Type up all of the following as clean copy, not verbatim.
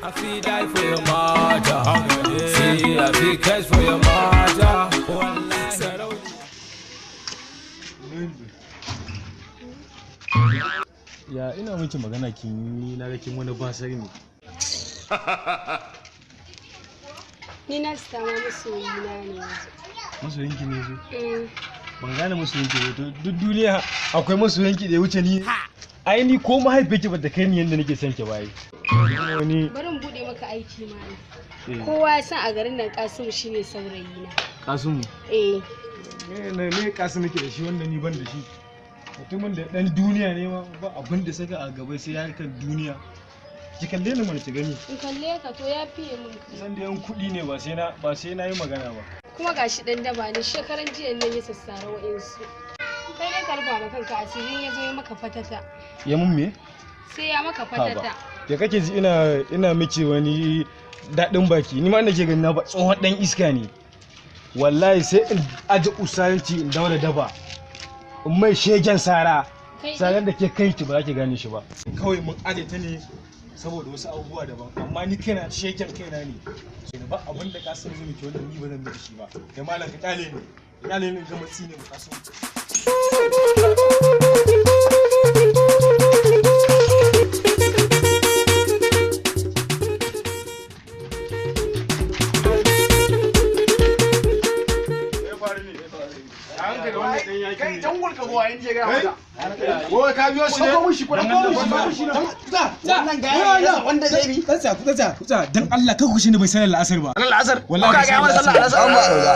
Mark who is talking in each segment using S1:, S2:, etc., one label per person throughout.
S1: I feel die for your mother. See, I feel cash for your mother.
S2: Ya ina miki magana kin yi na ga kin wani basar ne.
S3: Ni na sama masoyina ne yanzu.
S2: Masoyinki ne zo? Ban gane masoyinki ba, to duk duniya akwai masoyinki da ya wuce ni. Ai ni ko mahaifiyarki ba ta kai ni yanda nake son ki ba ai. Wani
S3: Bari in bude maka aiki ma. Kowa ya san a garin nan Kasimu shine saurayina.
S2: Kasimu?
S3: Eh.
S2: Me Kasimu ke da shi wanda ni ban da shi? Mutumin da dan duniya ne ma ba abin da saka a gaba sai harkar duniya. Ki kalle ni mana ki gani.
S3: In kalle ka to ya fiye min ka.
S2: San da yan kuɗi ne ba sai na yi magana ba.
S3: Kuma gashi dan daba ne shekaran jiya nan ya sassara wa'insu. Kai dai ka rufa ma kanka asirin ya zo ya maka fatata.
S2: Ya mun me?
S3: Sai ya maka fatata.
S2: Ya kake ji ina miki wani daɗin baki, ni ma nake gani na ba tsohon dan iska ne. Wallahi sai in aje usayanci in daura daba. In mai shegen sara. Saran da ke kai ki ba za ki gane shi ba. Kawai mun aje ta ne saboda wasu abubuwa daban, amma ni kaina shegen kaina ne. Ba abin da Kasimu zai miki wanda ni ba zan miki shi ba. Kai malam ka kyale ni. Kyale ni ga matsi ne mu Kasimu.
S4: Kai dan wulka ruwa in je ga maka. Wai ka biyo shi ne? Ko mushi ko mushi. Wannan ga wanda zai bi.
S2: Tsaya ku tsaya ku tsaya dan Allah kar ku shine bai sanar la'asar ba.
S4: Sanar la'asar? Wallahi ka ga mana sallar la'asar.
S5: An ba alwala.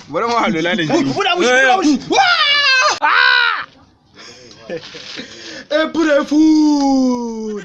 S5: Bari mu halula da shi.
S4: Ku buda mushi, buda mushi.
S2: April Fool.